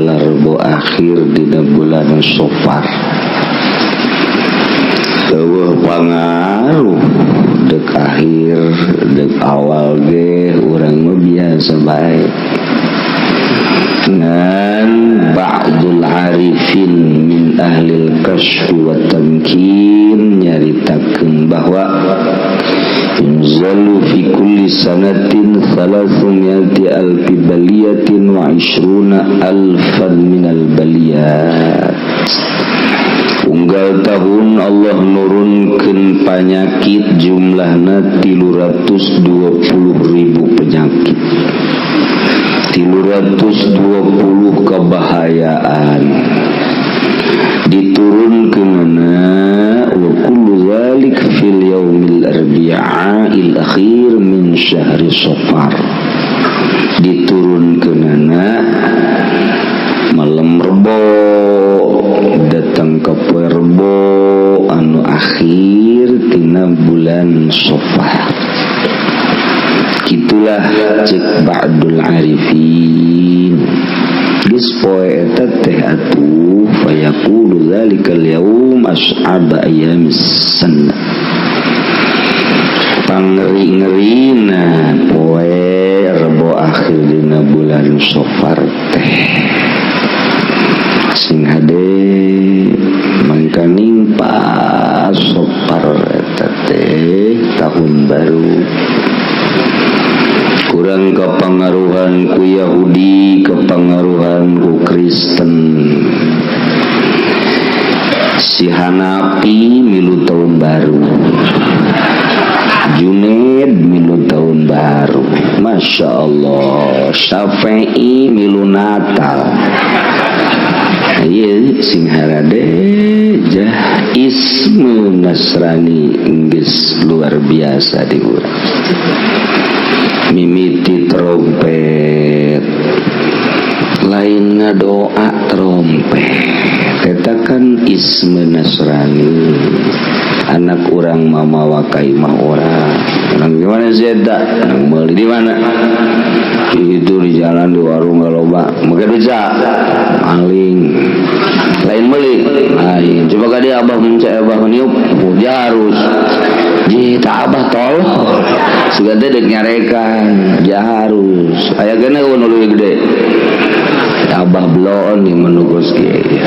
adalah Rebo akhir dina bulan Safar. Eueuh pangaruh dek akhir dek awal ge urang mah biasa bae. Ngan ba'dul arifin min ahlil kasyfi wa tamkin nyaritakeun bahwa yunzalu fi kulli sanatin 300 alfi baliyatin wa 20 alfan minal baliyat. Unggal tahun Allah nurunkeun panyakit jumlahna 320.000 penyakit, 320 kebahayaan diturunkeunana wa kullu dzalik fil yaumil arbi'il akhir min syahri Safar. Diturunkeunana malam Rebo datang ke poe Rebo anu akhir tina bulan Safar. Itulah cek ba'dul arifin. Geus poe eta teh atuh fayaqulu dzalikal yaum as'aba ayyamis sanah. Pangeri-ngerina poe Rebo akhir dina bulan Safar teh. Sing hade mangkaning pas Safar eta teh tahun baru. Kurang kepengaruhan ku Yahudi, kepengaruhan ku Kristen. Si Hanapi milu tahun baru, Junaid milu tahun baru, Masya Allah. Syafi'i milu Natal. Iya, sing harade jah isme Nasrani geus luar biasa di urang. Mimiti trompet lain ngadoa trompet eta kan isme Nasrani. Anak urang mamawa ka imah urang, urang gimana sih eta urang meuli di mana itu di jalan di warung loba make bisa maling lain meuli lain coba ka dia abah mencet abah meniup dia harus jita abah tolol sudah teh dek nyarekan dia harus aya geuna nu leuwih gede abah bloon nih menugus kieu.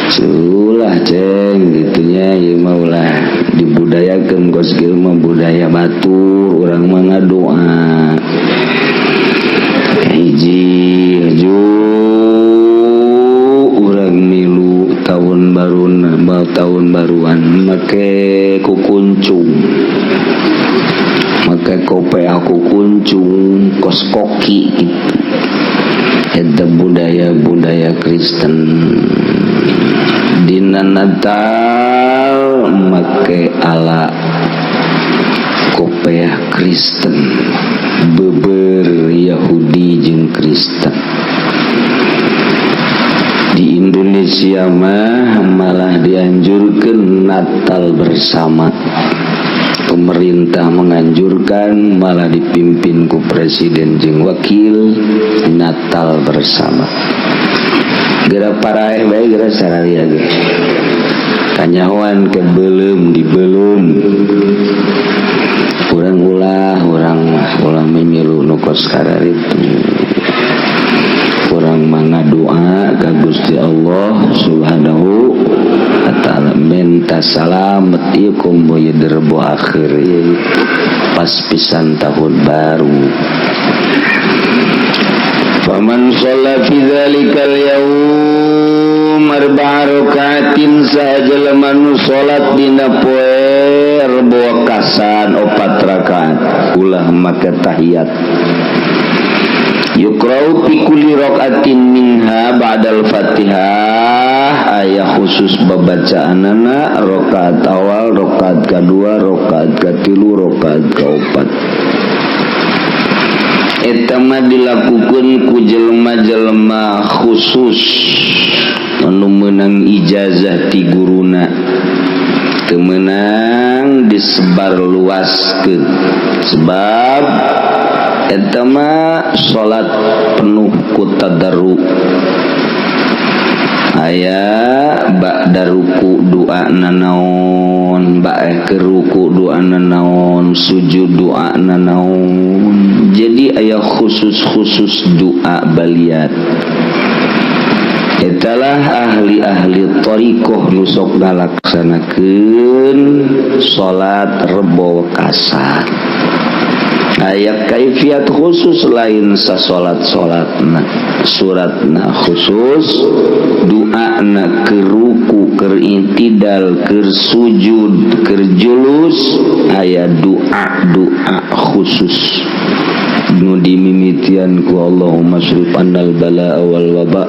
Sulah ceng gitunya ieu mah ulah dibudayakeun kos kieu mah budaya batur urang mah ngadoa hiji ju urang milu tahun baru tahun baruan make kukuncung make kope aku kuncung kos koki gitu. Eta budaya-budaya Kristen. Dina Natal make ala kopeah Kristen beber Yahudi jeung Kristen. Di Indonesia mah malah dianjurkan Natal bersama. Pemerintah menganjurkan malah dipimpin ku presiden jeung wakil Natal bersama. Geura paraeh bae geura sararia ge. Kanyahoan ke beuleum dibeuleum. Urang ulah urang mah ulah mimilu nu kos kararitu. Urang mah ngadoa ka Gusti Allah Subhanahu wa taala minta salamet ieu kombo ieu Rebo akhir ieu pas pisan tahun baru. Faman shalla fi dzalikal yaum arba'a rakaatin sahaja nu salat dina poe Rebo kasan 4 rakaat ulah make tahiyat. Yuqra'u fi kulli rakaatin minha ba'dal Fatihah aya khusus babacaanana rakaat awal, rakaat kadua, rakaat katilu, rakaat kaopat. Eta mah dilakukeun ku jelema-jelema khusus anu meunang ijazah ti guruna, teu meunang disebarluaskeun sebab eta mah salat penuh ku tadarru. Aya ba'da ruku doa nanaon, ba ke ruku doa nanaon, sujud doa nanaon. Jadi aya khusus-khusus doa baliat. Etalah ahli-ahli thariqah nu sok ngalaksanakeun salat Rebo Wekasan. Aya kaifiat khusus lain sasolat-solatna, suratna khusus, doana keur ruku, keur intidal, keur sujud, keur julus, aya doa-doa khusus nu dimimitian ku Allahumma srif annal balaa wal waba.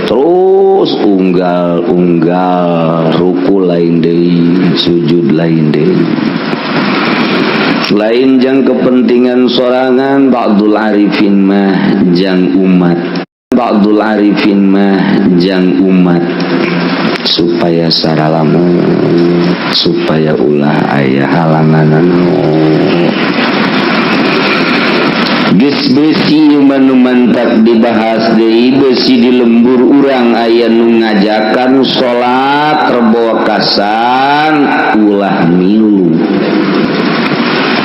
Terus unggal-unggal ruku lain deui, sujud lain deui. Lain jang kepentingan sorangan, ba'dul arifin mah jang umat, ba'dul arifin mah jang umat supaya saralamu, supaya ulah aya halangan. Geus besi manu mantak dibahas deui, besi di lembur urang aya nu ngajakan salat Rebo Wekasan ulah milu.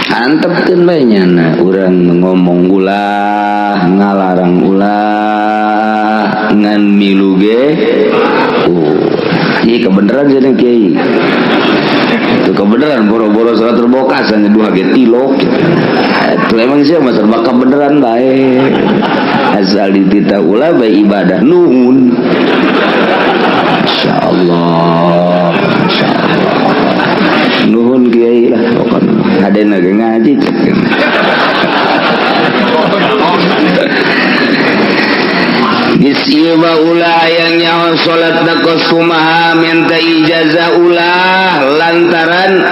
Antepkeun bae nyana, urang ngomong ulah, ngalarang ulah, ngan milu ge oh. Ieu kebenaran cenah kiai. Itu kebenaran boro-boro salat Rebo Wekasan dua ge tilok. Itu emang sih mah serba kebenaran bae. Asal dititah ulah bae ibadah nuhun. Insyaallah, insyaallah. Nuhun kiai lah pokona. Hadena ge ngaji cek. Geus ieu mah ulah yang nyaho salat kos kumaha minta ijazah ulah, lantaran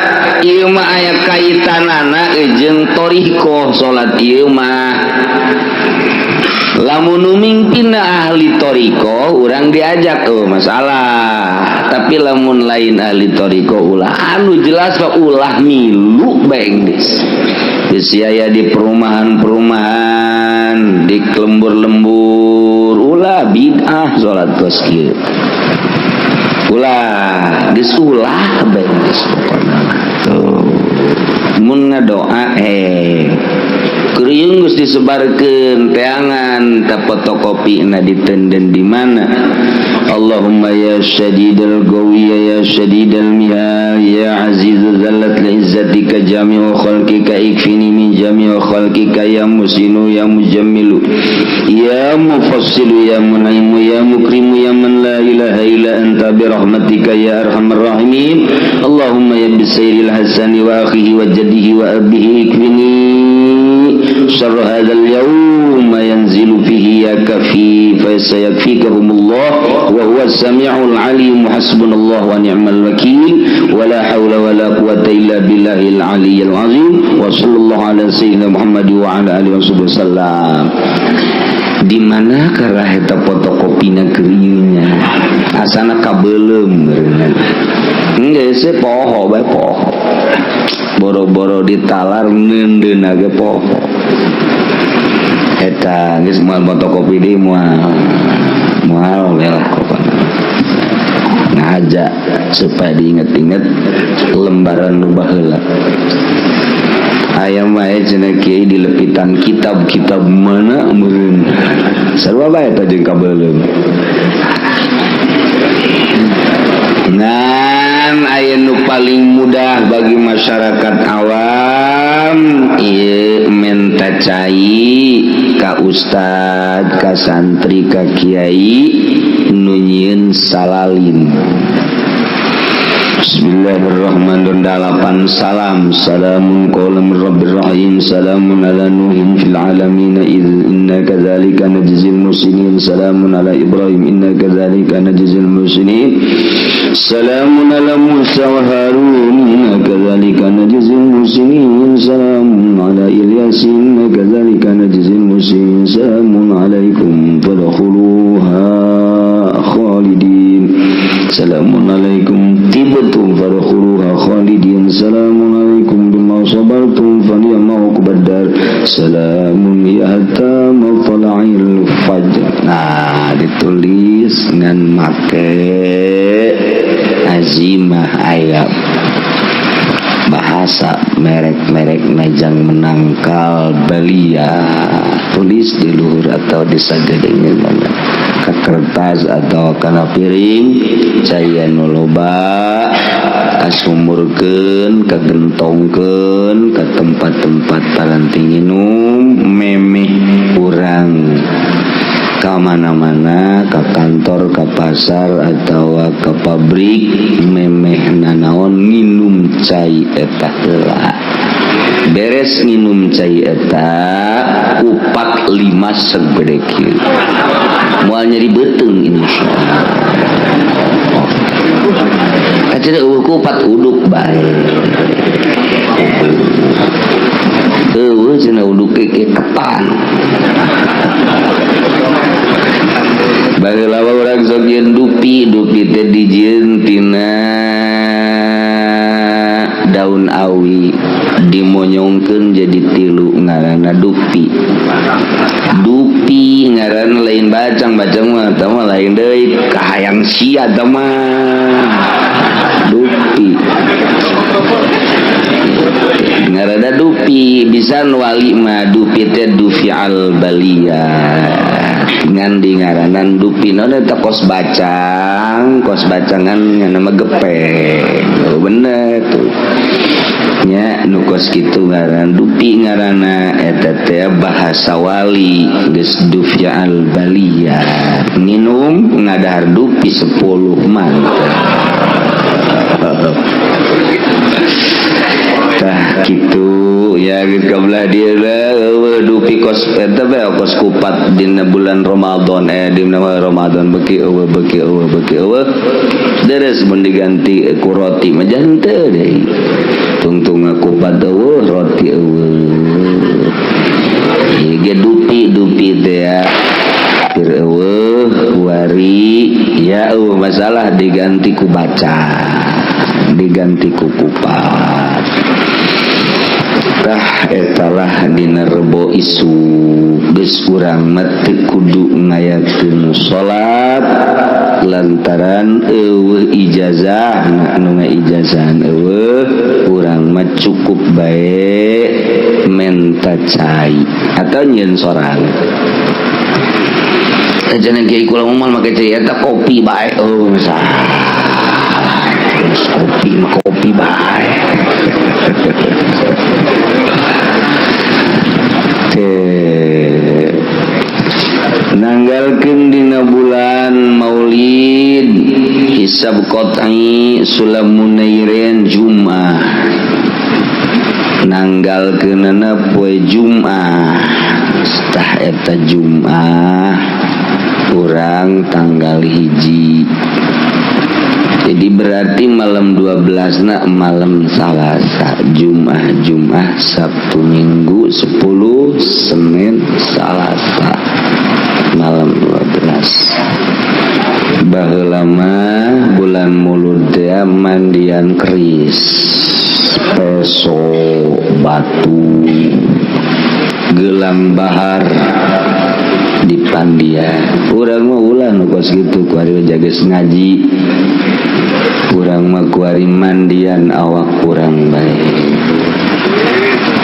ieu mah aya kaitanana jeung thariqah salat ieu mah. Lamun nu mingpinna ahli thariqah urang diajak oh masalah, tapi lamun lain ahli thariqah ulah, anu jelas mah ulah milu bae geus. Geus aya di perumahan-perumahan, di lembur-lembur, ulah bid'ah salat kos kieu. Ulah, geus ulah bae geus pokona. Tuh. Mun ngadoa Kriung geus disebarkeun teangan ta fotokopi na ditenden di mana. Allahumma ya syadidal qawiyya ya syadidal mihal ya azizu zallat li izzatika jami'u khalqika ikfini min jami'u khalqika ya musinu ya mujammilu ya mufassilu ya munaimu ya mukrimu ya man la ilaha illa anta bi rahmatika ya arhamar rahimin. Allahumma ya bisairil hasani wa akhihi wa jaddihi wa abihi ikfini syarra hadzal yauma yanzilu fihi ya kafi fa sayakfikahumullah wa huwa as-sami'ul 'alim. Hasbunallahu wa ni'mal wakil wa la haula wa la quwwata illa billahil aliyyil 'azim wa sallallahu ala sayyidina Muhammad wa ala alihi wasallam. Di mana karah eta fotokopina krieunya asana kabeuleum meureunna geus poho bae poho, boro-boro ditalar neundeunna ge poho. Eta geus moal fotokopi deui, moal moal we lah pokona. Ngaja supaya diinget-inget lembaran nu baheula. Aya mah cenah kiai di lepitan kitab-kitab mana meureun. Sarua bae eta jeung kabeuleum. Ngan aya nu paling mudah bagi masyarakat awam ieu menta cai ka ustad, ka santri, ka kiai nu nyieun salalin. Bismillahirrahmanirrahim. Dalapan salam. Salamun qawlan min rabbir rahim. Salamun ala nuhin fil alamin. Inna kadzalika najzil muhsinin. Salamun ala Ibrahim. Inna kadzalika najzil muhsinin. Salamun ala Musa wa Harun. Inna kadzalika najzil muhsinin. Salamun ala Ilyas. Inna kadzalika najzil muhsinin. Salamun alaikum fadkhuluha khalidin. Salamun alaikum tibtum fadkhuluha khalidin. Mursalin. Salamun alaikum bima sabartum fa ni'ma uqbad dar. Salamun hiya hatta matla'il fajr. Nah, ditulis ngan make azimah ayat bahasa merek-merek najang menangkal belia, tulis di luhur atau di sagedengnya mana ke kertas atau kana piring caya nu loba kasumurkeun, kagentongkeun ke tempat-tempat paranti nginum memeh urang ka mana-mana, ka kantor, ka pasar atau ka pabrik, memeh nanaon nginum cai eta heula. Beres nginum cai eta, kupat lima segede kieu moal nyeri beuteung, insyaallah. Kacida eueuh kupat, uduk bae. Eueuh cenah uduk ke ketan. Baheula urang sok jeung dupi, dupi teh dijieun tina daun awi, dimonyongkeun jadi tilu, ngaranna dupi. Dupi ngaranna, lain bacang. Bacang mah tah mah lain deui, kahayang sia tah mah. Dupi ngaranna, dupi bisa wali mah. Dupi teh dufi'al baliyah, ngan di ngaranan dupi naon eta, kos bacang, kos bacangan nama gepeng. Oh, bener tuh nya, nu kos kitu ngaran dupi. Ngaranna eta teh bahasa wali, geus dufi'al baliyah, minum ngadahar dupi 10, mantap. Tah kitu ya, geus kabelah dieu eueuh dupi kos eta bae, kos kupat dina bulan Ramadan, dina Ramadan beuki eueuh, beuki eueuh, beuki eueuh. Deres mun diganti ku roti mah henteu deui, tungtung kupat eueuh, roti eueuh. Ieu ge dupi, dupi teh ya pir eueuh wari ya, eueuh masalah, diganti ku bacang, diganti ku kupat. Tah etalah dina Rebo isuk geus urang mah teu kudu ngayakeun salat lantaran eueuh ijazah, nu ngaijazahan eueuh. Urang mah cukup bae menta cai atau nyieun sorangan. Cenah kiai kula mah make cai eta, kopi bae. Oh, salah, kopi mah kopi bae. Teh nanggalkeun dina bulan Maulid hisab qat'i sulam munairin Jumat, nanggalkeunana poe Jumat. Tah eta Jumat urang tanggal 1, jadi berarti malam 12 na malam Salasa, Jumat, Jumat, Sabtu, Minggu 10, Senin, Salasa malam 12. Baheula mah bulan Mulud teh mandian keris, peso, batu, gelang bahar di pandian. Urang mah ulah nu kos kitu, kuari jages ngaji. Urang mah kuari mandian awak urang bae,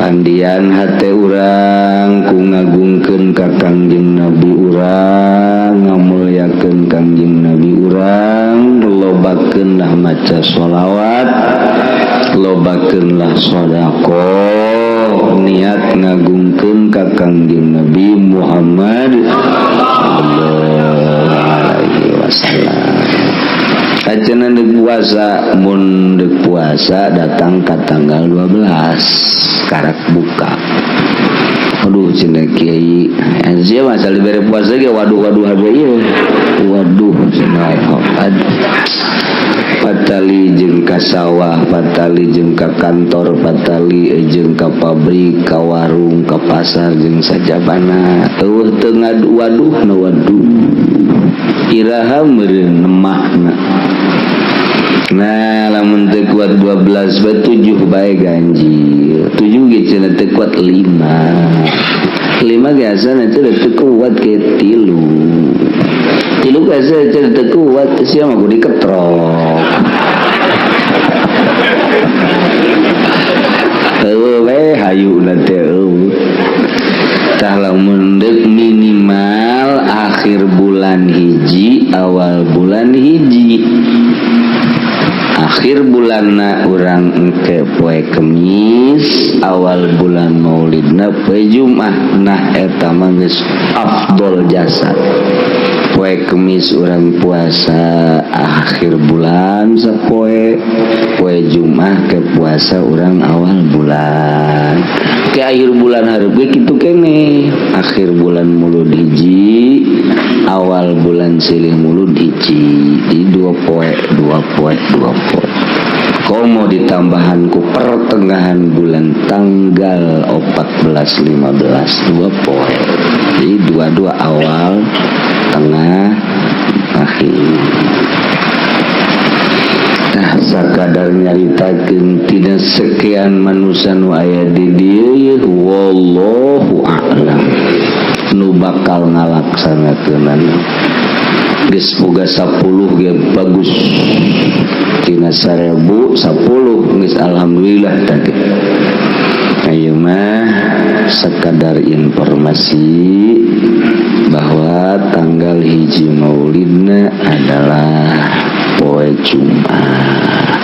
pandian hate urang ku ngagungkeun ka Kangjeng Nabi urang, ngamulyakeun Kangjeng Nabi urang. Lobakeun lah maca sholawat, lobakeun lah sedekah, niat ngagungkeun ka Kangjeng Nabi Muhammad sallallahu alaihi wasallam. Ayeuna deuk puasa, mun deuk puasa datang ka tanggal 12 karak buka. Aduh cenah kiai, sia mah asal dibere puasa ge waduh-waduh habe ieu. Waduh cenah, patali jeung ka sawah, patali jeung ka kantor, patali jeung ka pabrik, ka warung, ka pasar jeung sajabana. Eueuh teu ngadu waduh na waduh. Iraha meureun nemahna. Nah, lamun teu kuat 12 bae, 7 bae ganjil. 7 ge cenah teu kuat, 5. 5 ge asana teu kuat ke 3. 3 ge asa teu kuat, sia mah kudu diketrok. Eueuh we hayuna teh eueuh. Tah lamun deuk minimal akhir bulan hiji awal bulan hiji. Akhir bulanna urang engke poe Kemis, awal bulan Maulidna poe Jumat. Nah, eta mah geus afdol jasa. Poe Kemis urang puasa akhir bulan sapoe, poe Jumat ke puasa urang awal bulan. Ke akhir bulan hareup ge kitu keneh. Akhir bulan Mulud hiji, awal bulan silih Mulud hiji. Di dua poe, dua poe, dua poe. Komo ditambahan ku pertengahan bulan tanggal 14 15 dua poe. Jadi dua-dua awal, tengah, akhir. Nah, sakadar nyaritakeun tina sekian manusia nu aya di dieu yeuh, wallahu a'lam nu bakal ngalaksanakeunana. Geus boga 10 ge bagus. Tina 1000 10 geus alhamdulillah tadi. Ayeuna mah sekadar informasi bahwa tanggal hiji Maulidna adalah poe Jumat.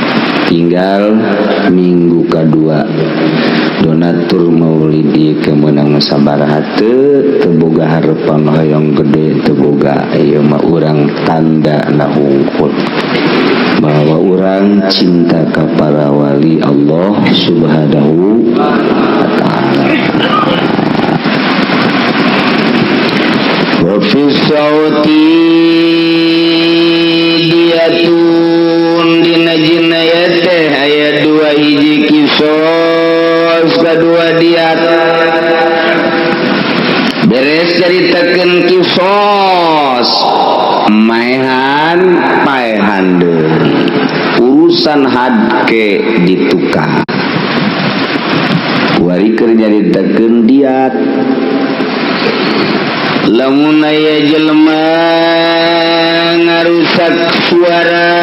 Tinggal minggu kedua donatur Maulid ieu kemenang sabaraha teu, teu boga harepan hoyong gede, teu boga. Ieu mah urang tanda na hungkul bahwa urang cinta ka para wali Allah Subhanahu wa ta'ala. Wa fi sauti diyatun dina jinayat teh aya dua hiji kisos kadua diat. Beres caritakeun kisos maehan paehan deui urusan hadke ditukar. Kuari keur nyaritakeun diat. Lamun aya jelema ngarusak suara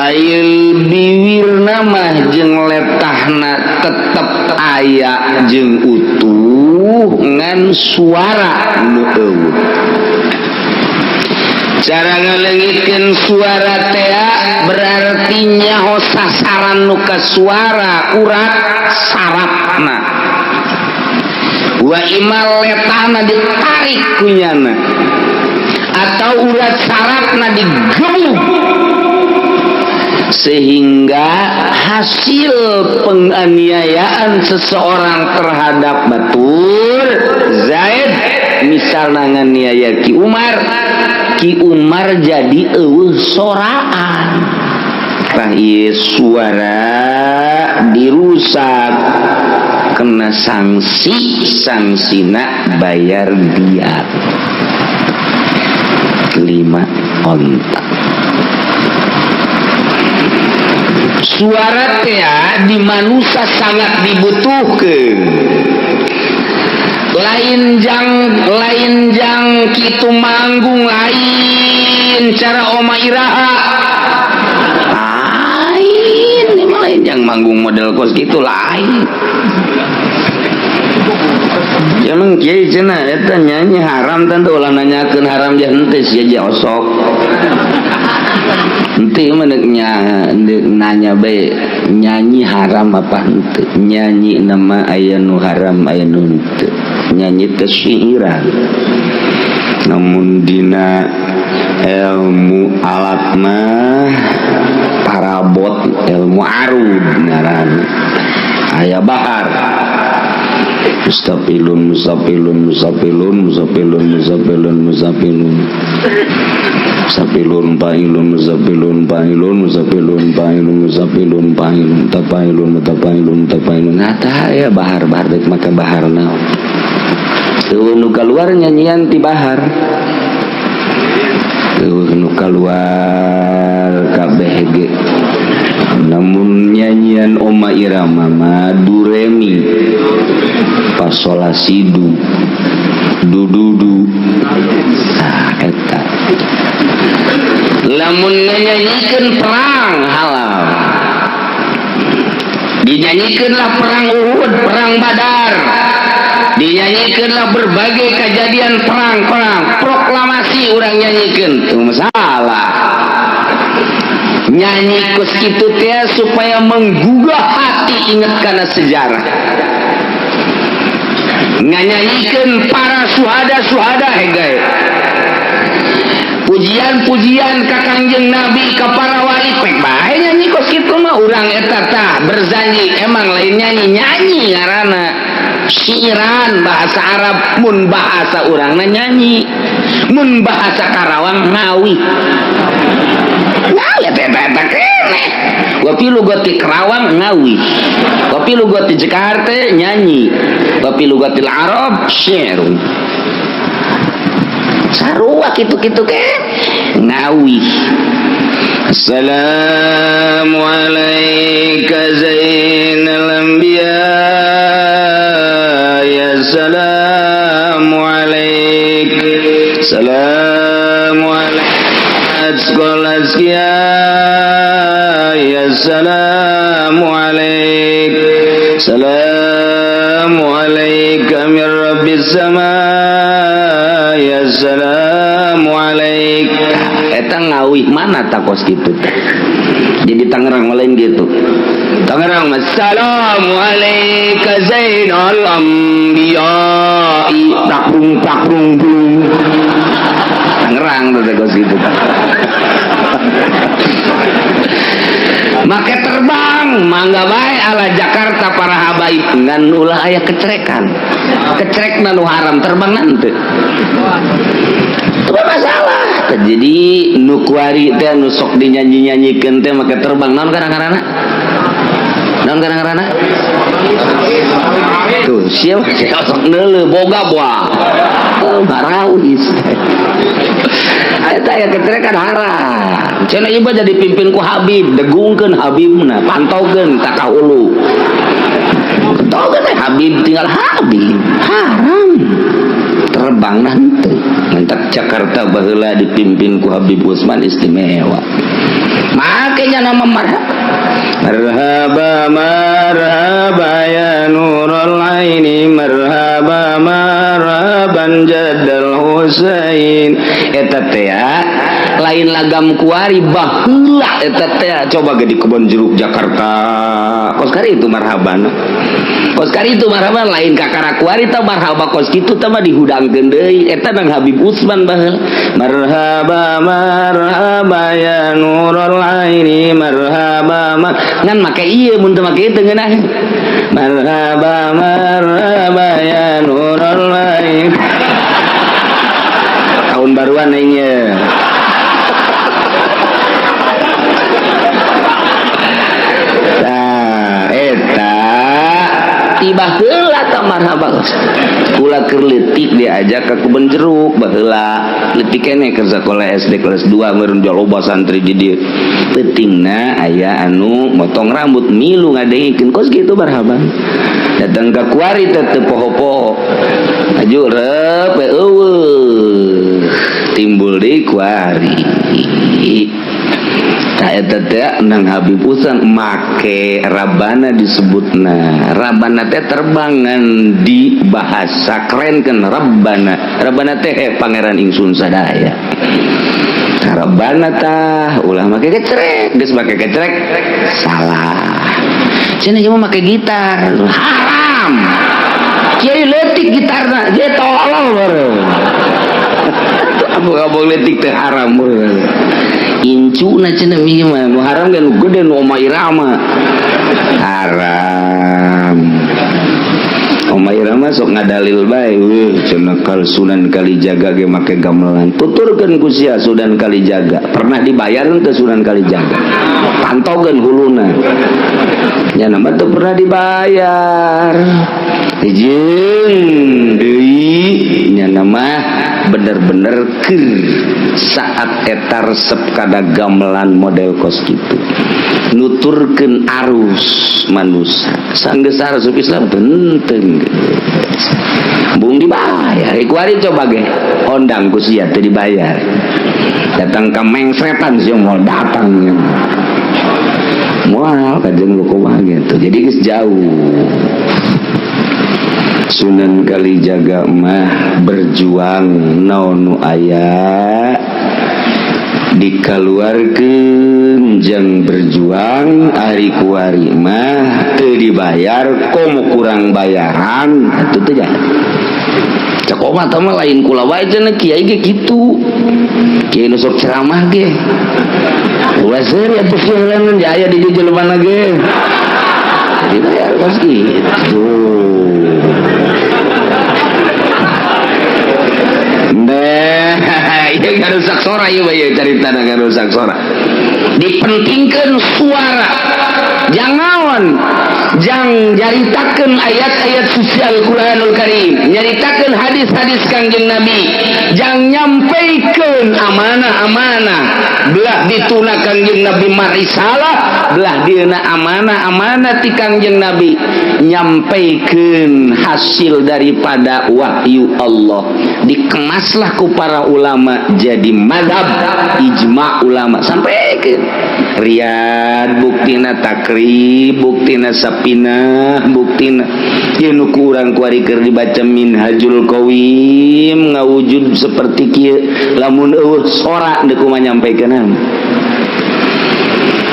ail biwirna mah jeung letahna tetep aya jeung utuh ngan suara nu eueuh. Cara ngaleungitkeun suara teh berarti nyaho sasaran nu ka suara urat sarafna. Wa imal letahna ditarik kunyana atau urat sarafna digebuk sehingga hasil penganiayaan seseorang terhadap batur Zaid misalnya nganiaya Ki Umar, Ki Umar jadi eueuh soraan. Tah ieu suara dirusak kena sanksi, sanksina bayar diat 5 onta. Suara teh di manusia sangat dibutuhkan. Lain jang kitu manggung, lain cara Oma Iraha. Lain, ini mah lain jang manggung model kos gitu lain. Emang kiai cenah eta nyanyi haram tentu ulah nanyakeun haram jeung henteu sia je osok. Henteu mah deuk nanya bae nyanyi haram apa henteu. Nyanyi nama aya nu haram aya nu henteu. Nyanyi teh syiiran. Namun dina ilmu alat mah parabot ilmu arud ngaran. Aya bahar. Mustafilun mustafilun mustafilun mustafilun mustafilun mustafilun mustafilun fa'ilun mustafilun fa'ilun mustafilun fa'ilun mustafilun fa'ilun tafailun mutafailun tafailun. Nah tah aya bahar-bahar deuk make bahar naon. Eueuh nu kaluar nyanyian ti bahar. Eueuh nu kaluar Nyanyian Oma Irama mah duremi fasolasidu dududu. Nah, eta lamun nyanyikan perang halal, dinyanyikanlah perang Uhud, perang Badar, dinyanyikanlah berbagai kejadian perang-perang, proklamasi urang nyanyikan itu masalah. Nyanyi kos kitu teh supaya menggugah hati, ingat karena sejarah, nyanyikan para suhada-suhada hegai, pujian-pujian ka Kangjeng Nabi, ka para wali, pek bae nyanyi kos kitu mah urang. Eta tah berzanji emang lain nyanyi, nyanyi ngaranna syiiran bahasa Arab. Mun bahasa urangna nyanyi, mun bahasa Karawang ngawi ngawi. Eta eta eta keneh wa fi lugati Karawang ngawi, wa fi lugati Jakarta nyanyi, wa fi lugatil Arab syi'run. Sarua kitu-kitu ke ngawi. Assalamu alayka zainal anbiya, ya salamu alaik, salamu alaik ya salamu alaik, salamu alaika min rabbis sama, ya salamu alaik. Eta ngawih mana takos gitu teh. Jadi Tangerang lain gitu. Tangerang, assalamu alayka zainal anbiya, takrung takrung brung. Tangerang tuh kos gitu. Make terbang mangga bae ala Jakarta para habaib, ngan ulah aya kecerekan. Kecerekna nu haram, terbang nanti itu masalah. Jadi nu kuari teh nu sok dinyanyi-nyanyikeun teh make terbang naon kadang-kadang, naon kadang-kadang tuh siapa sok neuleuh boga buah, oh, marawis eta ya kecerekan haram. Cenah ieu jadi pimpin ku Habib, degungkeun Habibna, pantaukeun ka hulu, pantaukeun Habib, tinggal Habib haram terbang nanti. Mentak Jakarta baheula dipimpin ku Habib Usman istimewa, makanya nama marhaba, marhaba marhaba ya nurul aini, marhaba marhaban jaddal Husain. Eta teh lain lagam kuari, baheula eta teh. Coba ge di Kebon Jeruk Jakarta kos kari itu marhaban, kos kari itu marhaban, lain kakara kuari tah marhaba kos kitu tah mah dihudangkeun deui. Eta nang Habib Usman baheula, marhaba marhaba ya nurul aini, marhaba ngan make ieu, mun teu make teu ngeunah marhaba marhaba ya nurul aini. Tahun baruan aing ye. Tah eta tiba heula ka marhaba. Kula keur leutik diajak ka kebun jeruk baheula, leutik keneh keur sakola SD kelas 2 meureun, loba santri di dieu. Peutingna aya anu motong rambut, milu ngadengikeun kos kitu marhaban. Datang ka kuari teh teu poho-poho. Aju rep eueuh timbul di kuari. Tah eta teh nang Habib Usang make rabana disebutna. Rabana teh terbangan di bahasa keren kan rabbana. Rabbana teh pangeran ingsun sadaya. Rabana tah ulah make kecerek, geus make kecerek salah. Cenah ieu mah make gitar haram. Kiai leutik gitarna, dia tolol bareng. Abang-abang leutik teh haram bareng. Incuna cenah ieu mah nu haram ge nu gede nu Oma Irama. Haram. Oma Irama sok ngadalil bae, weuh cenah kal Sunan Kalijaga ge make gamelan. Tuturkeun ku sia Sunan Kalijaga. Pernah dibayar teu Sunan Kalijaga? Pantogeun huluna. Nya nama teu pernah dibayar. Jeung deui nya mah bener-bener keur saat eta resep kana gamelan model kos kitu, nuturkeun arus manusia sanggeus arus Islam penting bung dibayar. Kuari coba ge ondang ku sia teu dibayar, datang ke mengsretan sih, mau datang moal kajeng lu kumaha gitu. Jadi geus jauh. Sunan Kalijaga mah berjuang, naon nu aya dikaluarkeun jang berjuang. Ari kuari mah teu dibayar, komo kurang bayaran atuh teh jangan. Cek omat mah lain kula wae cenah, kiai ge kitu, kiai nu sok ceramah ge ulah seuri atuh, kiai aya di jelema ge dibayar kos gitu. Nah, ieu ngarusak sora, ieu mah ieu carita ngarusak sora. Dipentingkeun suara. Jangan jang nyaritakeun ayat-ayat suci Al-Qur'anul Karim, nyaritakeun hadis-hadis Kangjeng Nabi, jang nyampaikan amanah-amanah belah dituna Kangjeng Nabi marisalah, belah dieuna amanah-amanah ti Kangjeng Nabi, nyampaikan hasil daripada wahyu Allah. Dikemaslah ku para ulama jadi madhab, ijma ulama sampai ke Riyad buktina, Takrib buktina, Sapinah buktina. Ieu nu kurang kuari keur dibaca Minhajul Qawim ngawujud seperti kieu, lamun eueuh sora deuk kumaha nyampaikeun.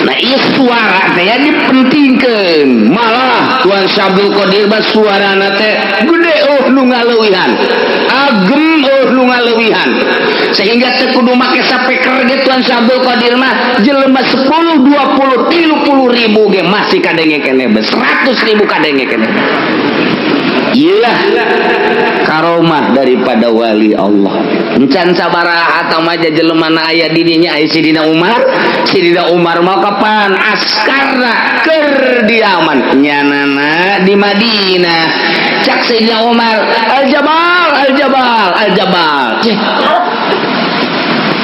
Nah, ieu suara teh ya dipentingkeun. Malah Tuan Syabdul Qadir bah suarana teh gede, oh nu ngaleuwihan, agem, oh nu ngaleuwihan, sehingga teu kudu make speaker ge. Tuan Syabdul Qadir mah jelema 10, 20, 30 ribu ge masih kadenge keneh, 100 ribu kadenge keneh. Iyalah karomah daripada wali Allah. Encan sabaraha atau mah jelema na aya di dinya, aya Sidina Umar. Sidina Umar mau kapan askarna keur diaman nyanana di Madinah. Cak Sidina Umar, "Al Jabal, Al Jabal, Al Jabal." Cih.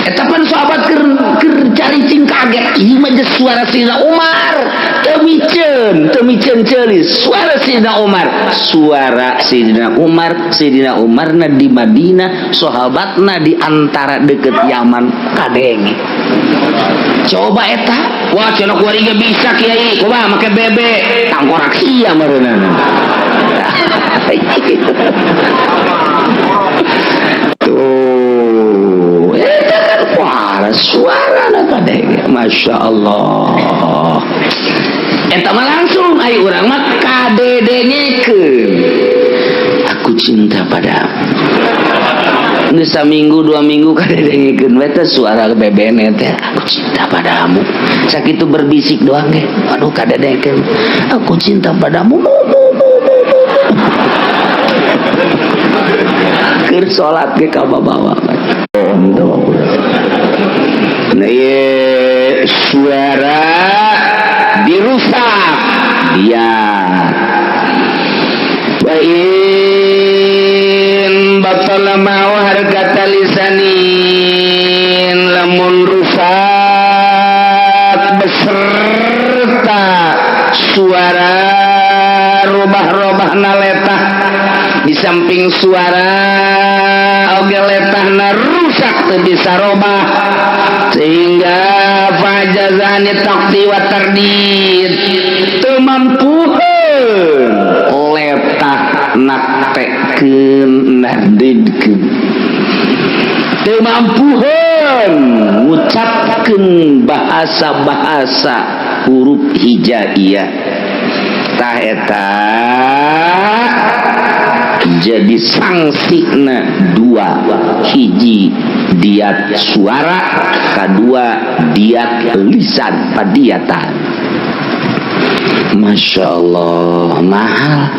Eta pan sahabat keur caricing kaget, ieu mah suara Sidina Umar. Teu miceun, teu miceun ceulis suara Sidina Umar. Suara Sidina Umar, Sidina Umarna di Madinah, sahabatna di antara deket Yaman kadenge. Coba eta, wah cenah kuari ge bisa kiai, kumaha make bebe, tangkorak sia meureunana. Tuh, eta kan suara suara kadenge. Masya Allah. Eta mah langsung ayo urang mah kadedengekeun. Aku cinta padamu. Geus saminggu 2 minggu kadedengekeun we teh suara bebene teh, "Aku cinta padamu." Sakitu berbisik doang ge. Aduh, kadedengekeun. "Aku cinta padamu." Mu, mu, mu, mu, mu. Keur salat ge kabawa. Nah, ye, suara dirusak dia. Wa in batala ma'u harkata lisanin, lamun rusak beserta suara robah-robah letah, di samping suara oge letahna rusak, teu bisa robah, sehingga fajazani taqti wa tardid, teu mampuheun letah naktekeun nardidkeun, teu mampuheun ngucapkeun bahasa-bahasa huruf hijaiyah. Tah, eta jadi sangsina dua: hiji diat suara, kedua diat lisan, padiatan. Masya Allah, mahal.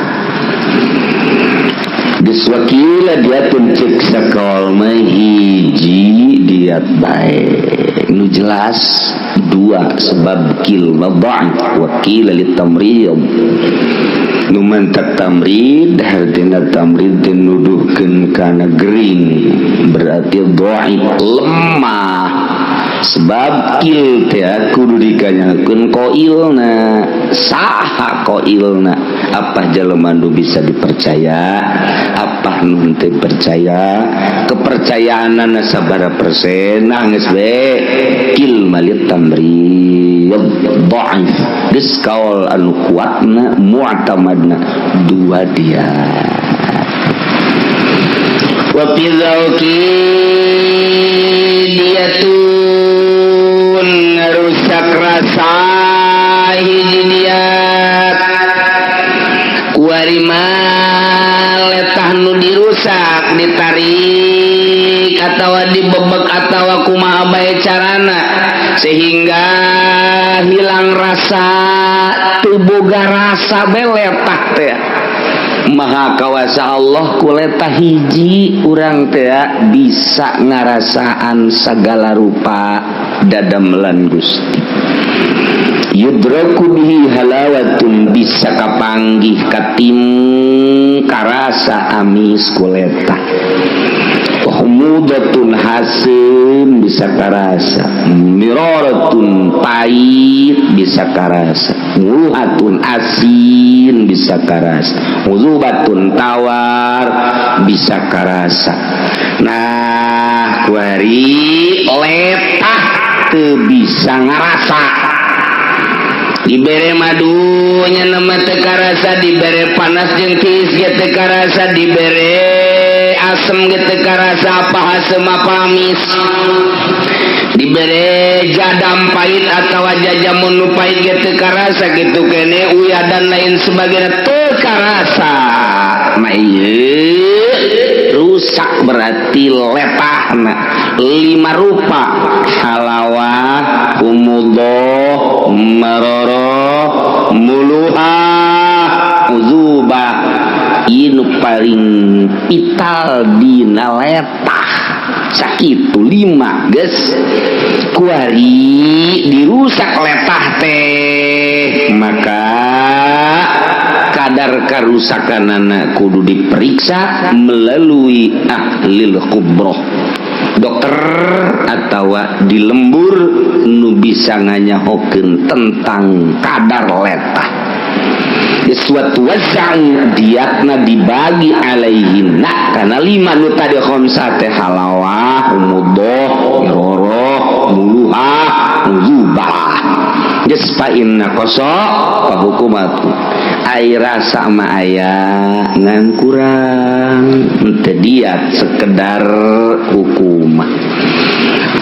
Geus wakila diatun, cek sakol mah hiji diat bae, nu jelas dua, sebab kil dhaif wa qila litamriyam. Nu mantak tamrid, hartina tamrid teh nuduhkeun kana gering, berarti dhaif, lemah, sebab qil teh kudu dikanyakeun qailna. Saha qailna? Apa jelema nu bisa dipercaya, apa nu henteu percaya, kepercayaanana sabaraha persen. Nah, geus we qil mah lit tamrid dhaif. Geus, kaul anu kuatna, mu'tamadna, dua dia. Wa fi dzauqi diyatun, ngarusak rasa hiji diat. Kuari mah letah nu dirusak ditarik atawa dibebek atawa kumaha bae carana sehingga hilang rasa, teu boga rasa bae letah teh. Maha kawasa Allah, ku letah hiji urang teh bisa ngarasaan segala rupa dadamelan Gusti. Yudraku bihi halawatun, bisa kapanggih, katim, karasa amis ku letah. Humudatun, haseum bisa karasa. Miraratun, pahit bisa karasa. Muluhatun, asin bisa karasa. Uzubatun, tawar bisa karasa. Nah, kuari letah teu bisa ngarasa. Dibere madunya nama teu karasa, dibere panas jeung tiis ge teu karasa, dibere asem ge teu karasa, apa asem apa amis, dibere jadam pahit atau jajamun nu pahit ge teu karasa, kitu kene uyah dan lain sebagainya teu karasa. Nah, ieu rusak berarti letahna lima rupa: halawah, humudoh, maroroh, muluhah, uzubah. Ieu paling vital dina letah sakitu lima. Geus, kuari dirusak letah teh, maka kadar karusakan anak kudu diperiksa melalui ahlil khubroh, dokter atau di lembur nu bisa nganyahokeun tentang kadar letah. Suatu wazza'u diatna dibagi alaihinna karena lima nu tadi, khamsah teh: halawah, humudoh, miroroh, muluhah, uzubah. Geus, fa inna koso pahukumatu ai rasa mah aya ngan kurang, henteu diat, sekedar hukumah.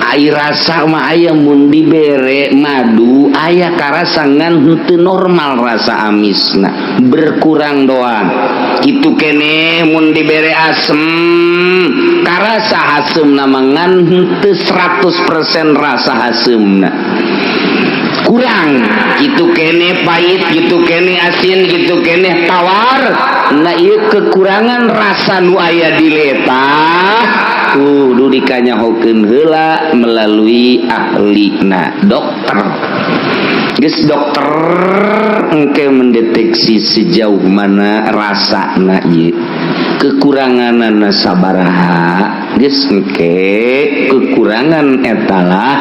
Ai rasa mah aya, mun dibere madu aya karasa ngan henteu normal, rasa amisna berkurang doang. Kitu kene mun dibere asem karasa haseumna mah ngan henteu 100% rasa haseumna, kurang. Gitu kene pahit, gitu kene asin, gitu kene tawar. Nah, ieu kekurangan rasa nu aya di letah kudu dikanyahokeun heula melalui ahlina, dokter. Geus, dokter engke mendeteksi sejauh mana rasana ieu, kekuranganana sabaraha. Geus, engke kekurangan etalah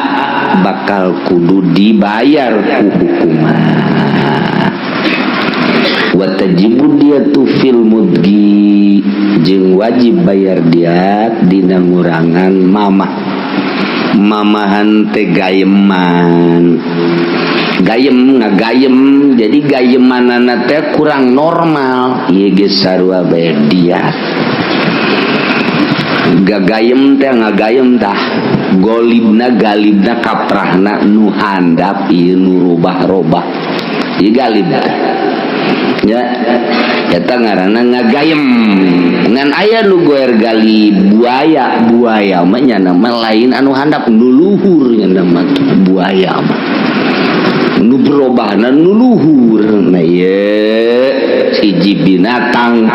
bakal kudu dibayar ku hukuman. Wa tajibu diyatu fil mudgi, jeung wajib bayar diat dina ngurangan mamah. Mamahan teh gayeman, gayem, ngagayem, jadi gayemanana teh kurang normal. Ieu geus sarua bayar diat. Gagayem teh ngagayem tah golibna, galibna, kaprahna nu handap ieu nu robah-robah ieu galib teh nya, eta ngaranna ngagayem. Ngan aya nu goer gali buaya. Buaya mah nya mah lain anu handap, nu luhur nya mah. Buaya mah nu berobahna nu luhur. Nah, ieu hiji binatang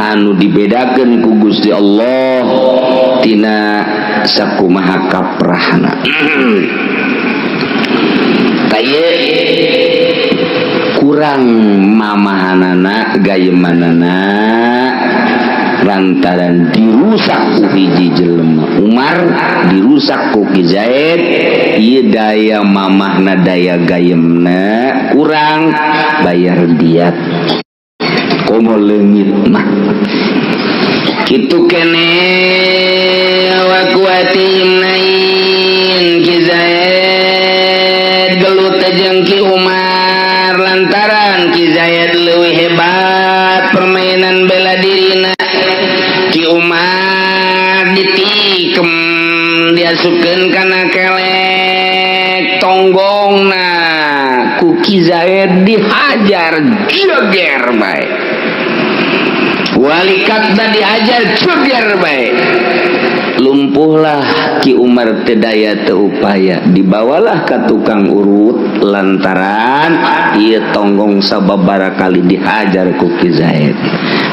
anu dibedakeun ku Gusti Allah tina sakumaha kaprahna. Tah, ieu kurang. Kurang mamahanana, gayemanana, lantaran dirusak ku hiji jelema Umar, dirusak ku Ki Zaid. Ieu daya mamahna, daya gayemna kurang, bayar diat komo leungit mah kitu kene. Wa quwwati nain, Ki Zaid gelut jeung Ki Umar lantaran Ki Zaid leuwih hebat permainan bela dirina. Ki Umar ditikem, diasupkeun kana kelek, tonggongna ku Ki Zaid dihajar jeger bae, walikatna dihajar jeger bae, lumpuhlah Ki Umar, teu daya teu upaya. Dibawalah ke tukang urut lantaran ieu tonggong sababara kali dihajar ku Ki Zaid.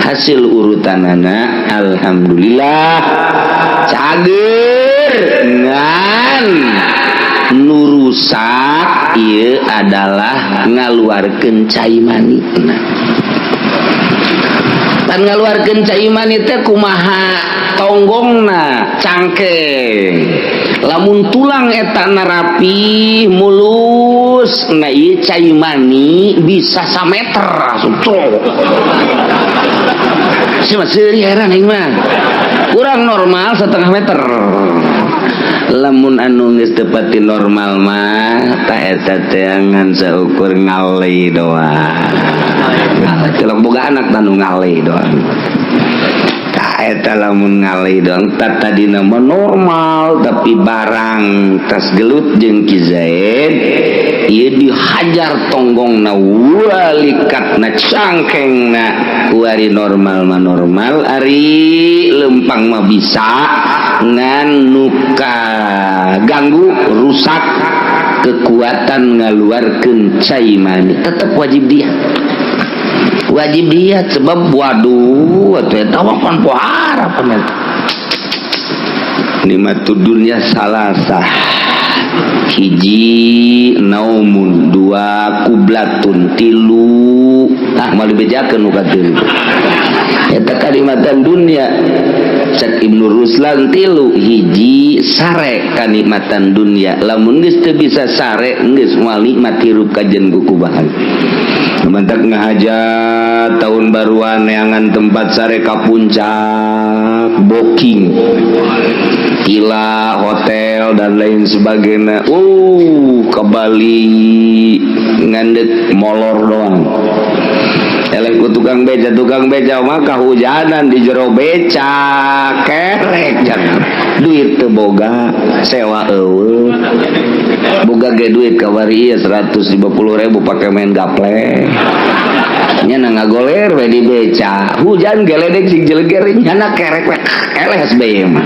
Hasil urutanana alhamdulillah cager, ngan nu rusak ieu adalah ngaluarkeun cai mani. Nah, pan ngaluarkeun cai mani teh kumaha? Tonggongna cangkeng, lamun tulang eta rapi mulus, nah ieu cai mani bisa sameter langsung cok. Si mah seuri, heran aing mah. Kurang normal setengah meter. Lamun anu geus teu pati normal mah ta eta teh ngan saukur ngalei doang. Kalau boga anak tanu ngalei doang. Tah eta lamun ngalei doang, tah tadina mah normal, tapi barang tas gelut jeung Ki Zaid ieu dihajar tonggongna, walikatna, cangkengna. Kuari normal mah normal, ari lempang mah bisa, ngan nuka ganggu rusak kekuatan ngaluarkeun cai mani tetep wajib dia, wajib dia. Sebab waduh atuh eta mah pan pohara pan eta. Nikmatud dunya salasah: hiji naumun, dua qublatun, tilu ah mau dibejakeun nu katilu. Eta kanikmatan dunia cek Ibnu Ruslan tilu. Hiji sare, kanikmatan dunia. Lamun geus teu bisa sare, geus moal nikmat hirup kajen kukubahan. Mantak ngahajat tahun baruan neangan tempat sare ka puncak, booking villa, hotel, dan lain sebagainya. Ke Bali ngandek molor doang. Eleh ku tukang beca, tukang beca mah kahujanan di jero beca, kerek. Jangan duit teu boga, sewa eueuh, boga ge duit kamari ieu 150 ribu pake main gaple. Nyana ngagoler we di beca, hujan geledek sing jeleger, nyana kerek we. Eleh SBY mah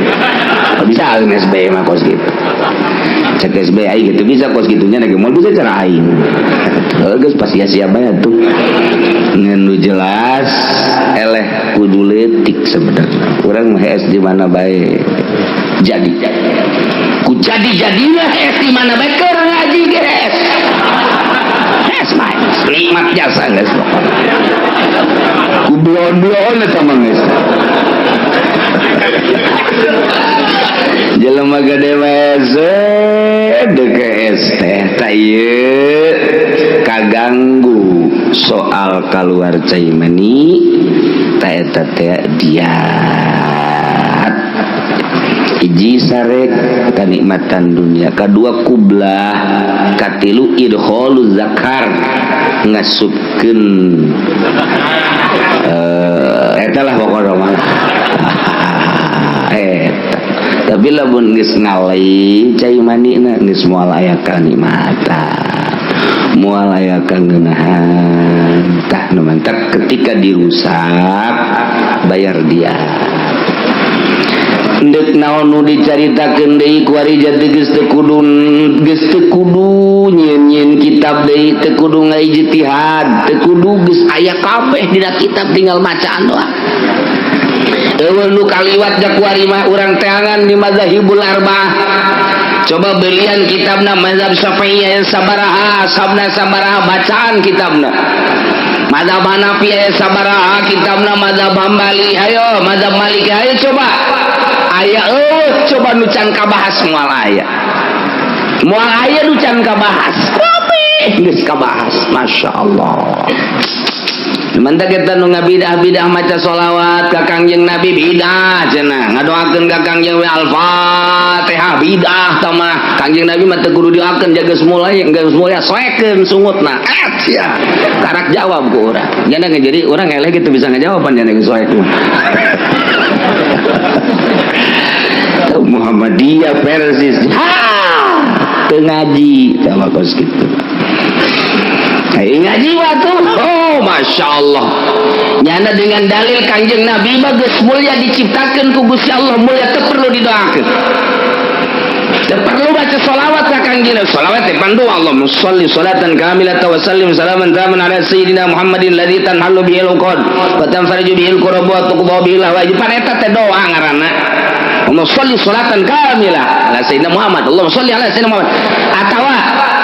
bisa, SBY mah kos gitu. Cek SBY aing gitu bisa kos gitunya ge moal bisa cara aing. Geus pas sia-sia bae tuh. Ngan nu jelas eleh kudu leutik. Sebenarnya urang mah hees di mana bae jadi, ku jadi jadilah hees di mana bae. Keur ngaji ge hees, hees bae, nikmat jasa geus pokona. Ku bloon-bloon eta mah geus. Jelema gede mah DKS teh tah ieu kaganggu soal keluar cai mani ta eta teh diat. Hiji sare, kanikmatan dunia. Kadua qublah, katilu idkhalu zakar, ngasupkeun eta lah pokokna mah eta. Tapi lamun geus ngalai cai manina, geus moal aya kanikmatan, moal aya kangeunahan. Tah nu mantak ketika dirusak bayar dia. Ndek naon nu dicaritakeun deui kuari jadi geus teu kudu, geus teu kudu nyieun-nyieun kitab deui, teu kudu ngaijtihad, teu kudu, geus aya kabeh dina kitab, tinggal macaan doang. Eueuh nu kaliwat ja kuari mah urang teangan di mazahibul arba'ah. Coba belian kitabna mazhab Syafi'i aya sabaraha, ashabna sabaraha, bacaan kitabna. Mazhab Hanafi aya sabaraha kitabna, mazhab Hambali ayo, mazhab Maliki ayo, coba aya eueuh, coba nu can kabahas moal aya. Moal aya nu can kabahas. Kabeh geus kabahas, Masya Allah. Mantap kita nu ngabidah-bidah maca sholawat ka Kangjeng Nabi bidah cenah, ngadoakeun ka Kangjeng Al-Fatihah bidah tamah. Kangjeng Nabi mah teu kudu dioakeun, jaga mulai geus mulya, soekeun sungutna et ya karak jawab ku urang. Jana jadi urang eleh gitu bisa ngajawaban jana geus soek mah. Muhammadiyah persis ha teu ngaji tah kos kitu. Ngaji waktu, oh masya Allah. Nyana dengan dalil Kangjeng Nabi bagus mulia, diciptakan ku Gusti Allah mulia, teu perlu didoakeun. Teu perlu baca sholawat ka Kangjeng Nabi. Sholawat teh pandu Allahumma sholli sholatan kamilatan wa sallim salaman taman ala sayyidina Muhammadin ladzi tanhallu bihil uqad wa tanfariju bihil kurab wa tuqda bihil hawaij. Pan eta teh doa ngaranna. Allahumma sholli sholatan kamilah ala sayyidina Muhammad. Allahumma sholli ala sayyidina Muhammad. Atawa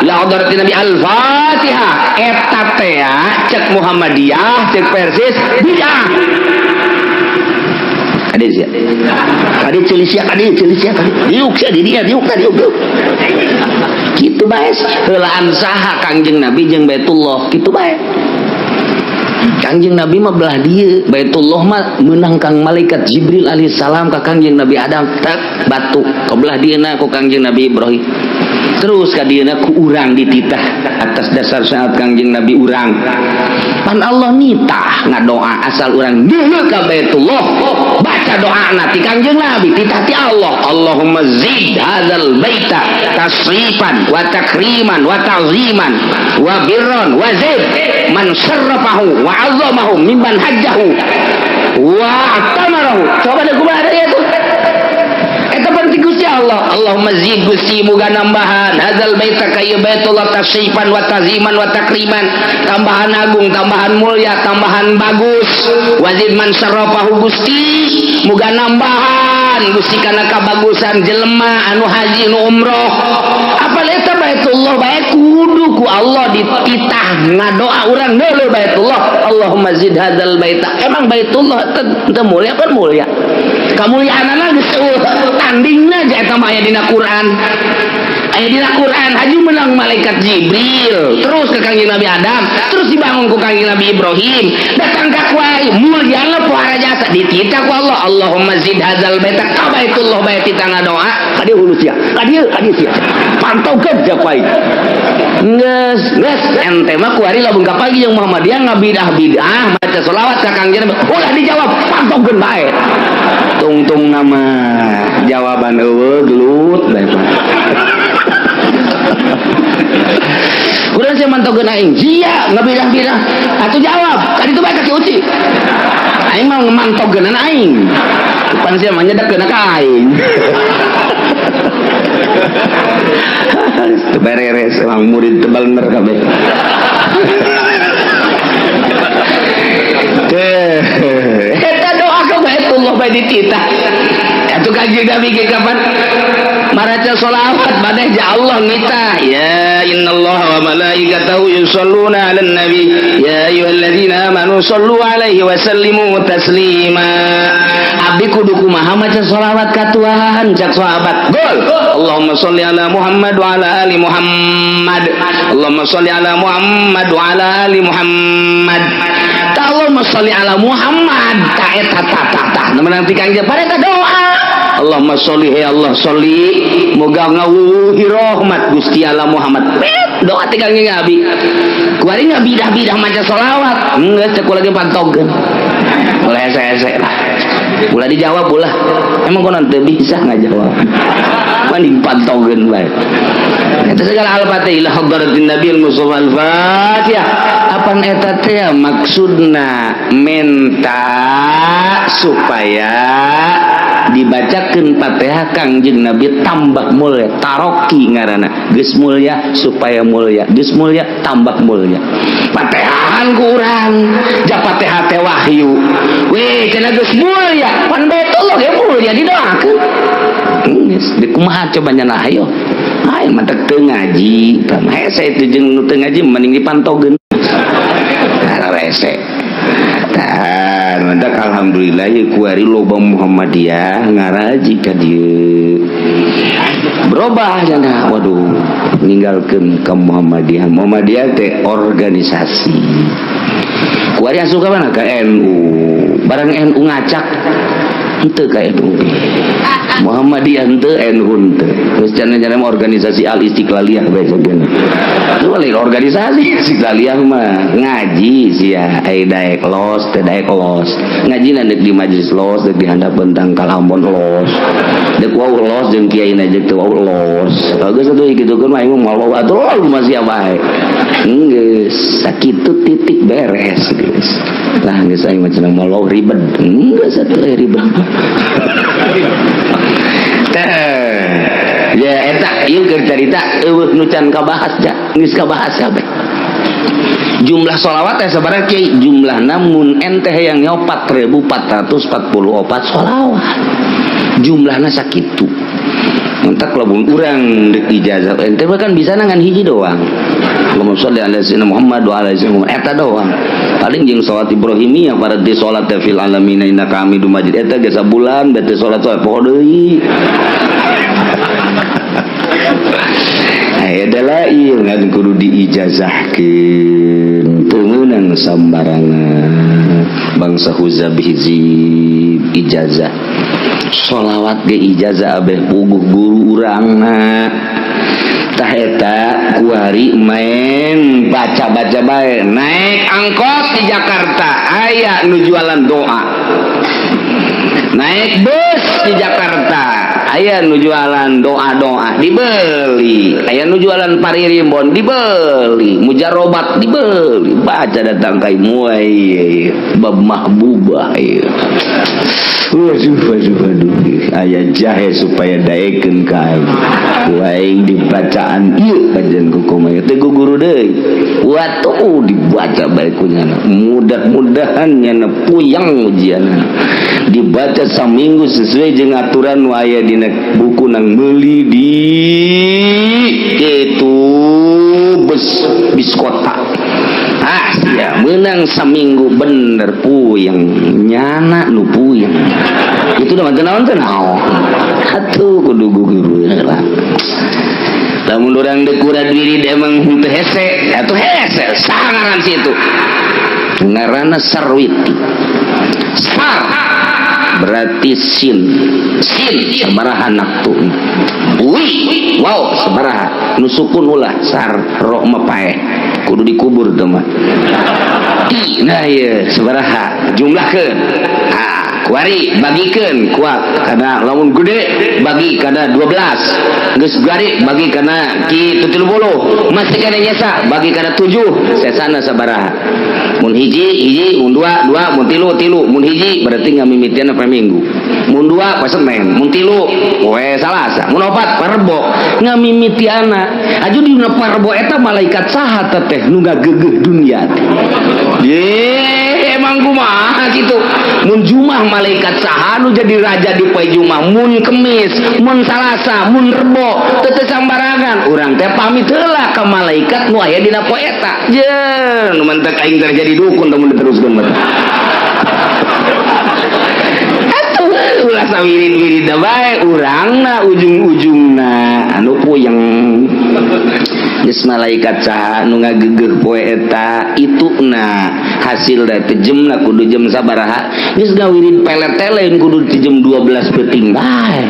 la hadrati Nabi Al-Fatihah eta teh cek Muhammadiyah, cek Persis bid'ah. Kade sia. Kade ceuli sia, kade ceuli sia, kade. Diuk sia di dia, diuk diuk diuk. Kitu bae heulaan saha Kangjeng Nabi jeung Baitullah, kitu bae. Kangjeng Nabi mah belah dieu, Baitullah mah meunang kang malaikat Jibril alaihi salam ka Kangjeng Nabi Adam, tak batu ke belah dieuna ku Kangjeng Nabi Ibrahim. Terus ka dieuna ku urang dititah atas dasar saat Kangjeng Nabi urang. Pan Allah nitah ngadoa asal urang deuleu ka Baitullah, baca doa ti Kangjeng Nabi, titah ti Allah. Allahumma zid hadzal baita tasrifan wa takriman wa ta'ziman wa birran wa zid man sarrafahu wa 'azzamahu mimman hajjahu wa atamarahu. Coba deh kumaha ya tuh. Eta penting Gusti Allah. Allahumma zid Gusti muga nambahan hadzal baita ka ieu Baitullah tasrifan wa ta'ziman wa takriman, tambahan agung, tambahan mulia, tambahan bagus. Wazid man sarrafahu Gusti muga nambahan Gusti kana kabagusan jelema anu haji nu umroh. Apal eta Baitullah bae kudu ku Allah dititah ngadoa urang deuleu Baitullah. Allahumma zid hadzal baita. Emang Baitullah teu mulia? Kan mulia. Kamuliaanana geus tandingna aja eta mah aya dina Quran. Aya dina Quran, haju menang malaikat Jibril, terus ke Kangjeng Nabi Adam, terus dibangun ku Kangjeng Nabi Ibrahim, datang ka kuai mulyana pohara jasa dititah ku Allah. Allahumma zid hadzal baita ka Baitullah bae titah ngadoa ka dieu hulu sia. Ka dieu ka dieu sia. Pantaukeun sia kuai. Geus, geus ente mah kuari lamun kapagi jeung Muhammadiyah ngabidah-bidah maca selawat ka Kangjeng Nabi ulah dijawab, pantaukeun bae. Tungtung nama jawaban eueuh gelut bae. Kurang saya mantaukeun aing sia ngabidah-bidah atuh jawab tadi itu bae kaki uci. Aing mah mantaukeun aing. Pan sia mah nyedekeun ka aing. Teu bereres emang murid tebal bener kabeh. Teh eta doa ka Baitullah bae dititah. Atuh Kangjeng Nabi ge kapan maraca sholawat maneh ja Allah nitah ya innallaha wa malaikatahu yusholluna 'alan nabi ya ayyuhalladzina amanu shollu 'alaihi wa sallimu taslima. Abdi kudu kumaha maca sholawat ka Tuhan cak sahabat. Gol. Allahumma sholli ala Muhammad wa ala ali Muhammad. Allahumma sholli ala Muhammad wa ala ali Muhammad. Ta Allahumma sholli ala Muhammad ta eta ta ta ta. Nanti Kangjeng pada doa. Allahumma sholli ya Allah sholli moga ngawuhi rahmat Gusti Allah Muhammad. Doa ti Kangjeng Nabi. Kuari ngabidah-bidah maca sholawat. Geus cek lagi pantogkeun. Ulah hese-hese lah. Ulah dijawab ulah. Emang konon teu bisa ngajawab. Mending pantogkeun bae. Eta segala al-Fatihah ila hadratin Nabi al-Mustafa al-Fatihah. Apan eta teh maksudna menta supaya Dibacakeun Fatihah Kangjeng Nabi tambah mulia, taroki ngaranna. Geus mulia supaya mulia, geus mulia tambah mulia. Fatihahan ku urang, ja Fatihah teh wahyu. Weh, cenah geus mulia, pan betul ge mulia didoakeun. Geus di kumaha coba nyana, hayo. Ayo mantek teu ngaji, tah hese itu jeung nu teu ngaji mending dipantogeun. Rese. Tah, mantak alhamdulillah ieu kuari loba Muhammadiyah ngaraji ka dieu. Berubah cenah, waduh, ninggalkeun ka Muhammadiyah. Muhammadiyah teh organisasi. Kuari asup ka mana? Ka NU. Barang NU ngacak henteu ka NU. Muhammadiyah henteu, NU henteu. Geus cenah organisasi Al Istiqlaliyah bae sageuna. Itu lain organisasi Istiqlaliyah mah ngaji sia, ai daek los teh daek los. Ngaji deuk di majelis los, deuk di handapeun tangkal ambon los. Deuk wau los jeung kiai na jeung teu wau los. Geus atuh kitu mah aing mah moal atuh masih bae. Geus sakitu titik beres geus. Lah geus aing mah cenah moal ribet. Geus atuh ribet. Teh, ya eta ieu keur carita euweuh nu can kabahas ja, geus kabahas kabeh. Jumlah sholawat teh sabaraha, Kiai? Jumlahna mun ente hayang 4444 sholawat. Jumlahna sakitu. Mantak lamun urang deuk ijazah ente mah kan bisa ngan hiji doang. Allahumma sholli ala sayyidina Muhammad wa ala sayyidina Muhammad eta doang. Paling jeung salat Ibrahimiyah pada di salat teh fil alamin innaka Hamidum Majid eta ge sabulan bete salat salat poho deui. Aya dalail ngan kudu diijazahkeun, teu meunang sambarangan. Bangsa huzab hizib ijazah. Sholawat ge ijazah abeh puguh guru urangna. Tah eta kuari main baca-baca bae, naik angkot di Jakarta aya nu jualan doa, naik bus di Jakarta aya nu jualan doa-doa dibeli, aya nu jualan paririmbon dibeli, mujarobat dibeli, baca datang kai muai bab mahbubah ieu. Waduh, waduh, waduh, aya jahe supaya daekeun ka aing. Ku aing dibacaan ieu kajian ku kumaha teh ku guru deui. Watuh dibaca bae ku nyana. Mudah-mudahan nyana puyang ujianna. Dibaca saminggu sesuai jeung aturan nu aya dina buku nang meuli di itu bus biskota. Ah, sia menang saminggu bener puyeng nyana nu puyeng. Itu udah naon teh naon. Atuh kudu guru lah. Lamun urang deuk urang diri emang henteu hese, atuh hese sangaran situ. Ngaranna sarwiti. Sar berarti sin. Sin sabaraha naktu. Wi, wow sabaraha. Nu sukun ulah sar ro mah paeh. Kudu dikubur teh mah. Ti nah ieu sabaraha jumlahkeun. Ah, kuari bagikeun kuat kana lamun gede bagi kana 12. Geus gari bagi kana kitu 30. Masih kana nyesa bagi kana 7. Sesana sabaraha. Mun hiji hiji, mun dua dua, mun tilu tilu, mun hiji berarti ngamimitian poe Minggu. Mun dua poe Senin, mun tilu poe Salasa, mun opat poe Rebo. Ngamimitiana. Aju dina poe Rebo eta malaikat saha teh nu ngagegeuh dunia teh. Ye, emang kumaha kitu. Mun Jumat malaikat saha nu jadi raja di poe Jumat, mun Kemis, mun Salasa, mun Rebo, teu teu sambarangan. Urang teh pamit heula ka malaikat nu aya dina poe eta. Jeung nu mantek aing teh jadi dukun lamun diteruskeun mah. Atuh ulah sawirid-wirid bae urangna ujung-ujungna anu puyeng. Geus malaikat saha nu ngagegeuh poe eta ituna hasil da teh jemna kudu jam sabaraha geus ngawirid pelet-telen kudu di jam 12 peuting bae.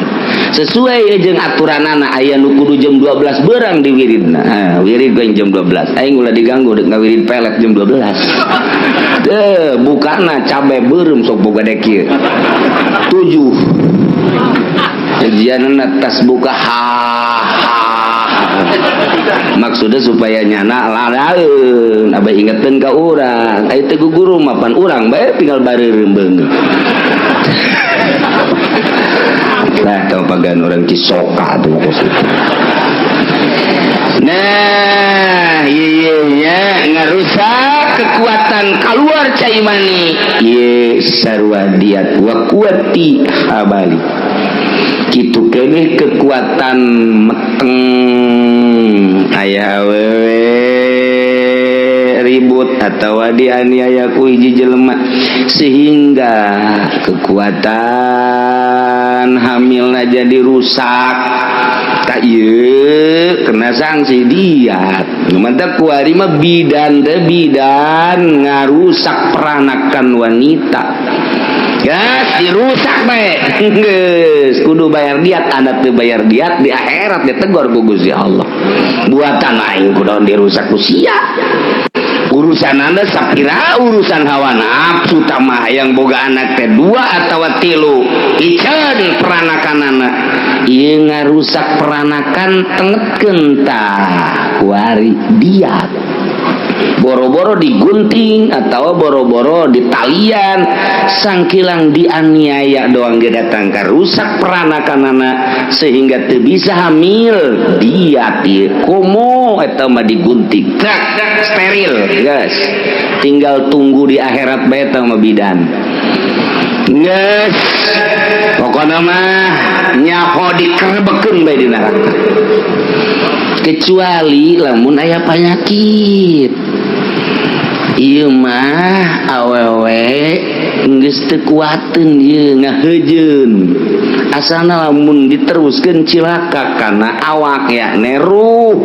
Sesuai jeung aturanana aya nu kudu jam 12 berang di wiridna. Ah, wirid gua jam 12. Aing ulah diganggu deuk ngawirid pelet jam 12. Teu bukana cabe beureum sok boga dek kieu. 7. Ujianna tas buka ha ha. Maksudnya supaya nyana lalaeun, abah ingetin ka urang. Aya teu guru mapan urang bae tinggal bareureum beungeut. Nah, tau pagan orang Cisoka tuh kos itu. Nah, iya nya ngarusak kekuatan keluar cai mani. Ieu sarua diat wa quwwati habali. Kitu keneh kekuatan meteng aya awewe ribut atau dianiaya ku hiji jelema sehingga kekuatan hamilna jadi rusak, tak ieu kena sanksi diat. Nu mantak kuari mah bidan teh bidan ngarusak peranakan wanita. Gas dirusak bae, geus kudu bayar diat. Anak teu bayar diat, di akhirat ditegor ku Gusti Allah. Buatan aing kudu dirusak ku sia. Urusan anda sapira urusan hawa nafsu tamah yang boga anak teh dua atau tilu, iceun peranakan anak ieu ngarusak peranakan, tengetkeun tah kuari diat. Boro-boro digunting atau boro-boro ditalian, sangkilang dianiaya doang ge datang ka rusak peranakan anak sehingga teu bisa hamil, diat ieu. Komo eta mah digunting trak, steril, guys, tinggal tunggu di akhirat bae. Eta mah bidan geus pokona mah nyaho dikerebekeun bae di neraka, kecuali lamun aya penyakit. Ieu mah awewe geus teu kuateun, ieu ngaheujeun, asana lamun diteruskeun cilaka kana awak ya neruh.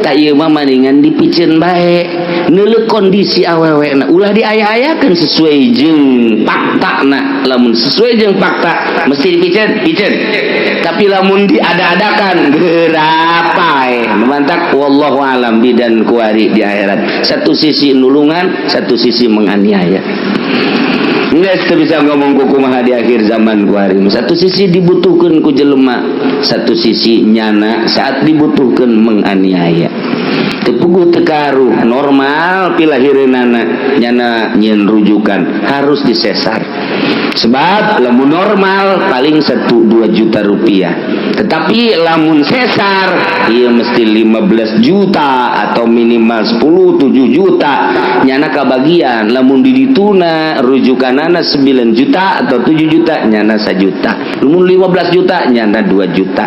Tak ieu mah mendingan dipiceun bae, neuleuh kondisi awewe na, ulah diaya-ayakeun, sesuai jeung fakta na. Lamun sesuai jeung fakta mesti dipiceun, piceun, tapi lamun diada-adakan gerapai mantak. Wallahu alam, bidan kuari di akhirat satu sisi nulungan, satu sisi menganiaya. Nggak bisa ngomong kumaha di akhir zaman kuari. Satu sisi dibutuhkan ku jelema, satu sisi nyana saat dibutuhkan menganiaya. Teu puguh teu karuh normal pilahireunana, nyana nyieun rujukan harus disesar. Sebab lamun normal paling 1-2 juta rupiah. Tetapi lamun sesar ieu mesti 15 juta atau minimal 10 7 juta nyana kabagian. Lamun di dituna rujukanana 9 juta atau 7 juta, nyana 1 juta. Lamun 15 juta, nyana 2 juta.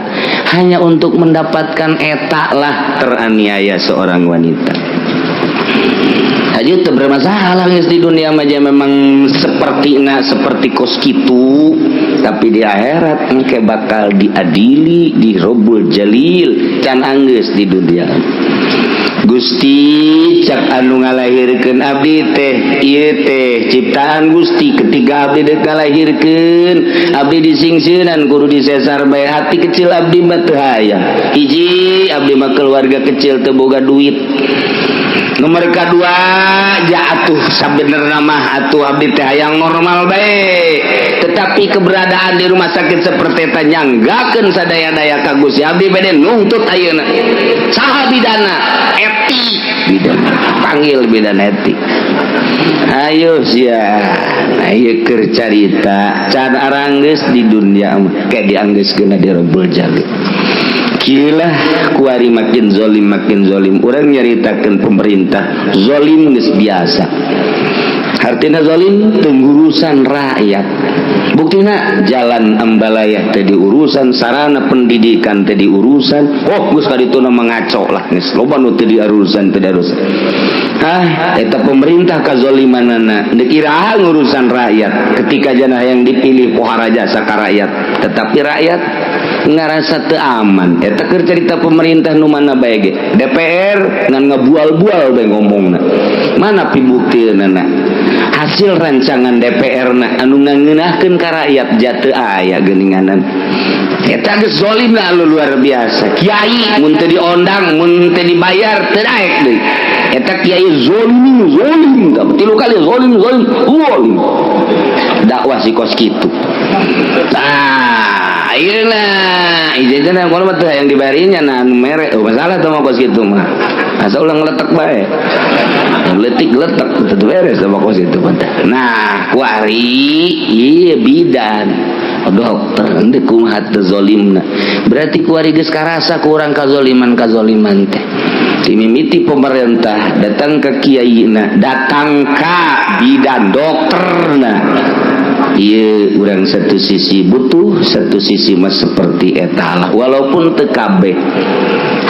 Hanya untuk mendapatkan eta lah teraniaya seorang wanita. Aja teu bermasalah geus di dunia mah memang seperti na seperti kos kitu, tapi di akhirat engke bakal diadili di Robbul Jalil. Can anggeus di dunia. Gusti, cak anu ngalahirkeun abdi teh, ieu teh ciptaan Gusti. Ketika abdi dek ngalahirkeun, abdi disingsieunan kudu disesar bae, hati kecil abdi mah teu hayang. Hiji, abdi mah keluarga kecil, teu boga duit. Nomor kedua, ja atuh sabenerna mah atuh abdi teh hayang normal bae, tetapi keberadaan di rumah sakit seperti eta nyanggakeun sadaya-daya ka Gusti. Abdi bade nungtut ayeuna. Saha bidana etik? Bidana panggil bidana etik, ayo sia. Ayo keur carita can aranggeus di dunia mah kayak dianggeuskeun di Robbul Jalil. Gila kuari makin zolim, makin zolim. Orang nyaritakan pemerintah zolim geus biasa. Artinya zolim pengurusan rakyat. Buktina jalan Ambalaya teh diurusan, sarana pendidikan teh diurusan. Oh, geus kaditu mah ngaco lah geus. Loba nu teu diurusan, teu diurusan. Ah, eta pemerintah kazolimanana deuk iraha ngurusan rakyat ketika janah yang dipilih pohara jasa ka rakyat, tetapi rakyat ngarasa teu aman. Eta keur cerita pemerintah nu mana bae ge. DPR ngan ngabual-bual bae ngomongna. Mana pibuktineuna hasil rancangan DPR na anu ngangeunahkeun ka rakyat? Jatuh aya geuninganan. Eta geus zolim lah lu, luar biasa. Kiai mun teu diondang, mun teu dibayar, teu daek deui. Eta kiai zolim, zolim tilu kali, zolim, zolim, zolim, dakwah si kos kitu. Tah. Ayeuna ijazahna kalau mah teu yang dibayarinya, nah anu mere, oh, masalah tuh mah kos kitu mah. Asa ulah ngeletek bae. Yang letik letek teu beres sama kos itu mah. Nah, kuari iya bidan dokter henteu kumaha teu zolimna. Berarti kuari geus karasa ku urang kazoliman kazoliman teh. Dimimiti pemerintah datang ke kiai, datang ka bidan dokterna. Iya, urang satu sisi butuh, satu sisi mah seperti eta lah, walaupun teu kabeh,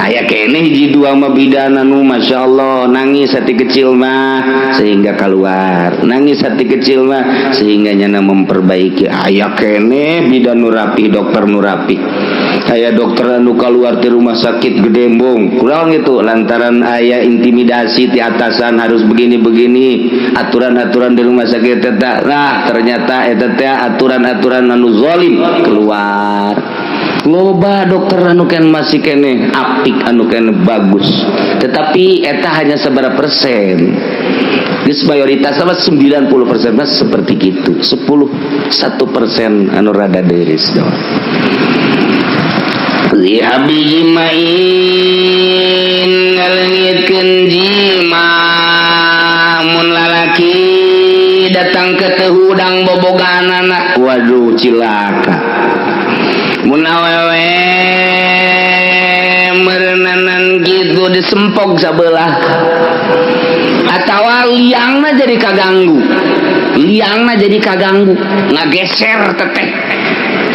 aya keneh hiji dua mah bidan anu masya Allah, nangis hati kecil mah sehingga keluar, nangis hati kecil mah sehingga nyana memperbaiki. Aya keneh bidan nu rapi, dokter nu rapi. Aya dokter anu keluar di rumah sakit gede embung kurang itu lantaran aya intimidasi di atasan, harus begini-begini aturan-aturan di rumah sakit eta. Nah, ternyata eta teh aturan-aturan anu zalim. Keluar loba dokter anu kan masih kene apik, anu kene bagus, tetapi eta hanya seberapa persen. Geus mayoritas sama 90% mah seperti gitu, 10 1% anu rada deris doang. Lihabi jimain, ngaleungitkeun jima. Mun lalaki datang ke teu hudang bobogaanana, waduh, cilaka. Mun awewe merenanan gitu disempog sabelah atawa liangna jadi kaganggu, liangna jadi kaganggu, ngageser teteh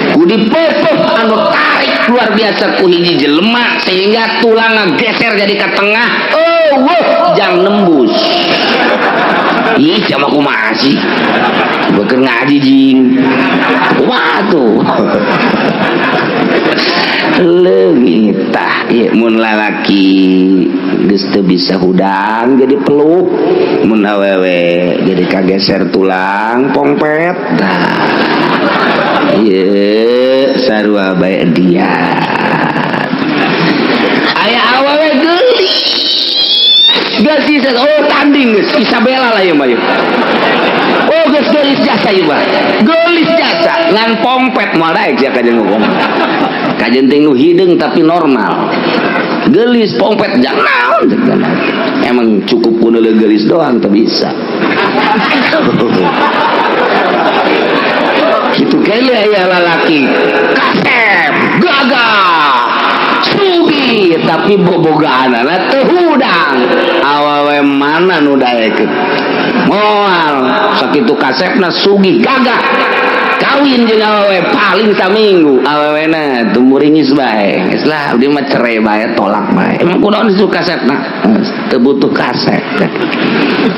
ku dipepeh anu tarik luar biasa ku hiji jelema sehingga tulang ngageser jadi ke tengah. Oh wah, jang nembus. Ih, sama kumaha sih? Beker ngaji jing. Kumaha tuh? Leungit tah ieu. Mun lalaki geus teu bisa hudang jadi peluh, mun awewe jadi kageser tulang pongpet. Tah ieu sarua bae dia. Aya awewe geulis geus, oh, tanding geus Isabella lah ieu mah ieu. Oh, geus geulis jasa ieu mah, geulis jasa ngan pongpet moal daek sia kajen ngomong kajen teh nu hideung tapi normal. Geulis pongpet jangan naon cek. Emang cukup ku geulis doang teu bisa gitu. Kele aya lalaki kasep, gagah, sugih, tapi bobogaanana teu hudang. Awewe mana nu daekeun? Moal. Sakitu kasepna, sugih, gagah, kawin jeung awewe paling saminggu awewena tumuringis bae. Geus lah, dia mah cerai bae, tolak bae. Emang kunaon disuruh kasepna? Teu butuh kasep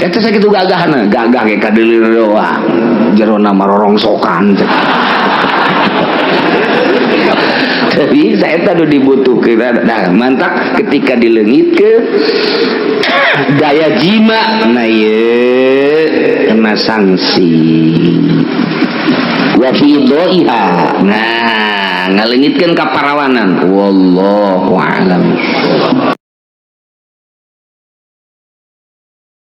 eta sakitu gagahna, gagah ge kadeuleun doang, jerona mah rorongsokan. Jadi saya tadi dibutuhkan. Nah, mantap ketika dileungitkeun gaya jima, nah ieu kena sanksi. Wa fi dhaiha, nah ngaleungitkeun kaparawanan. Wallahu a'lam.